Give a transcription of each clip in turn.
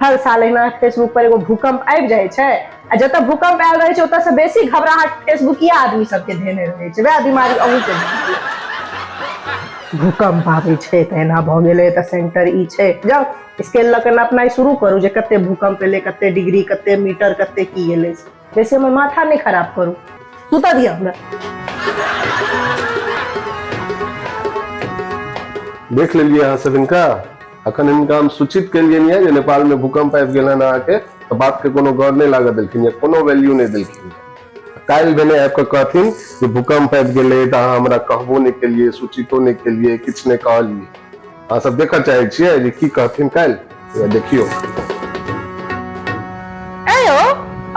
हर साल एहिना फेसबुक पर एगो भूकंप आबि जाइ छै आ जतऽ भूकंप आयल रहै छै ओतऽ से बेसी घबराहट फेसबुकिया आदमी सबके धेने रहै छै। वएह बीमारी अहूँ के भऽ गेल। भूकंप आबै छै तऽ एना भऽ गेलै, तऽ सेंटर ई छै। जाउ, स्केल लऽ कऽ नापनाइ शुरू करू जे कते भूकंप एलै, कते डिग्री, कते मीटर, कते की एलै। बेसी हमर माथा नहि खराब करू, सुतऽ दिअ हमरा। देख लेलियै अहाँ सब हिनका। अखन हिनका हम सूचित केलियनि यऽ जे नेपाल में भूकंप आबि गेल हन अहाँके, तऽ बात के कोनो गौर नहि लागऽ देलखिन या कोनो वैल्यू नहि देलखिन। काल्हि भेने आबि कऽ कहथिन जे भूकंप आबि गेलै तऽ अहाँ हमरा कहबो नहि केलियै, सूचितो नहि केलियै, किछु नहि कहलियै। अहाँ सब देखऽ चाहै छियै जे की कहथिन काल्हि? देखियौ। ऐ यौ,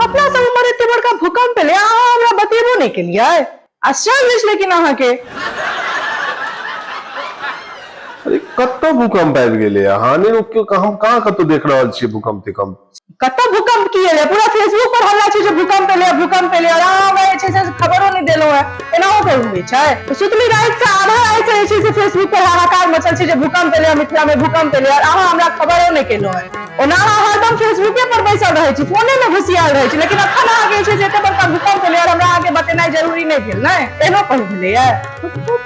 अपना सब उम्हर एते बड़का भूकंप एलै, अहाँ हमरा बतेबो नहि केलियै। आश्चर्य अछि लेकिन अहाँके। अरे कतऽ भूकंप आबि गेलै? अहाँ नहि रोकियौ, हम कहाँ कतौ देख रहल छियै भूकंप तिकंप? कतऽ भूकंप की एलै? पूरा फेसबुक पर हल्ला छै जे भूकंप एलै, भूकंप एलै, और अहाँ हमरा जे छै से खबरो नहि देलहुँ हेँ। एनाहो करू होइ छै? सुतली राति से आधा राति से जे छै से फेसबुक पर हाहाकार मचल छै जे भूकंप एलै, मिथिला में भूकंप एलै, और अहाँ हमरा खबरो नहि केलहुँ हेँ। ओना अहाँ हरदम फेसबुके पर बैसल रहै छी, फोने मे घुसियाल रहै छी, लेकिन अखन अहाँके जे छै से एते बड़का भूकंप एलै और हमरा अहाँके बतेनाइ जरूरी नहि भेल। नहि एहनो कहू भेलैया?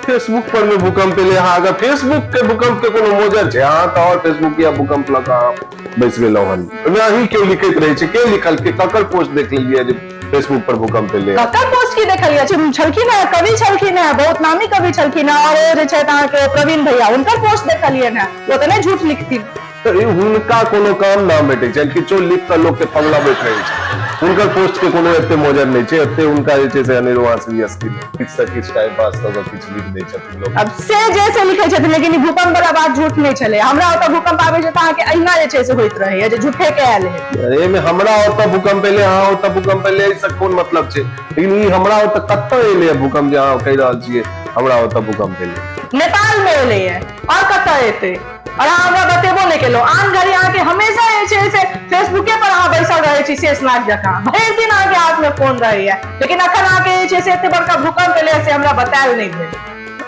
फेसबुक पर में भूकंप एलै। अहाँ अगर फेसबुक के भूकंप के कोनो मोजर छै? अहाँ तऽ और फेसबुक या भूकंप लऽ कऽ अहाँ बैस गेलहुँ हन। ओहिमे अहीं केओ लिखैत रहै छै? के लिखलकै? ककर पोस्ट देख लेलियै जे फेसबुक पर भूकंप एलै? ककर पोस्ट की देखलियै? छलखिन हेँ, कवि छलखिन हेँ, बहुत नामी कवि छलखिन हेँ, और ओ जे छथि अहाँके प्रवीण भैया, हुनकर पोस्ट देखलियनि हेँ। ओ तऽ नहि झूठ लिखथिन। तऽ हुनका कोनो काम नाम भेटै छनि, किछो लिख कऽ लोकके पगलबैत रहै छै। हुनकर पोस्ट के कोनो एते मोजर नहि छै, एते हुनका जे छै से अनेरो अहाँ सीरियसली किछु से किछु टाइम पास कऽ कऽ किछु लिख दै छथिन लोक। अब से जे से लिखै छथिन, लेकिन ई भूकंप वाला बात झूठ नहि छलै। हमरा ओतऽ भूकंप आबै छै तऽ अहाँके अहिना जे छै से होइत रहैया जे झूठे के आयल है। अरे एहिमे हमरा ओतऽ भूकंप एलै, अहाँ ओतऽ भूकंप एलै, एहिसँ कोन मतलब छै? लेकिन ई हमरा ओतऽ कतऽ एलै भूकंप जे अहाँ कहि रहल छियै हमरा ओतऽ भूकंप एलै? नेपाल मे एलैया, और कतऽ एतै? और अहाँ हमरा बतेबो नहि केलहुँ। आन घड़ी अहाँके हमेशा जे छै से फेसबुके पर अहाँ बैसल रहै छी शेषनाग जकाँ, भरि दिन अहाँके हाथ में फोन रहैया, लेकिन अखन अहाँके जे छै से एते बड़का भूकंप एलै से हमरा बतायल नहि भेल।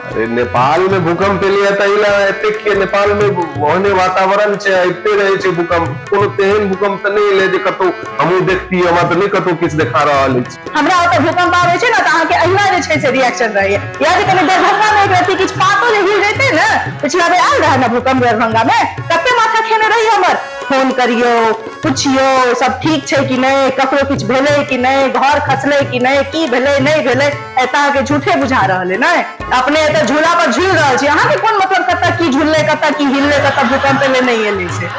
अरे नेपाल में भूकंप एलै तऽ एहि लए एते किए? नेपाल में ओहने वातावरण छै, अबिते रहै छै भूकंप। कोनो तेहन भूकंप तऽ नहि एलै जे कतौ हमहूँ देखती। हमरा तऽ नहि कतौ किछु देखा रहल अछि। हमरा ओतऽ भूकंप आबै छै ने तऽ अहाँके अहिना जे छै से रिएक्शन रहैया। या जे कनि दरभंगा मे एक रत्ती किछु पातो जे हिल जैते ने, पिछला बेर आयल रहै ने भूकंप दरभंगा मे, कते माथा खेने रही हमर, फोन करियौ, पुछियौ सब ठीक छै कि नहि, ककरो किछु भेलै कि नहि, घर खसलै कि नहि, की भेलै नहि भेलै। एतऽ अहाँके झूठे बुझा रहल है नहि? अपने एतऽ झूला पर झूल रहल छी, अहाँके कोन मतलब कतऽ की झूललै, कतऽ की हिललै, कतऽ भूकंप एलै नहि एलै से।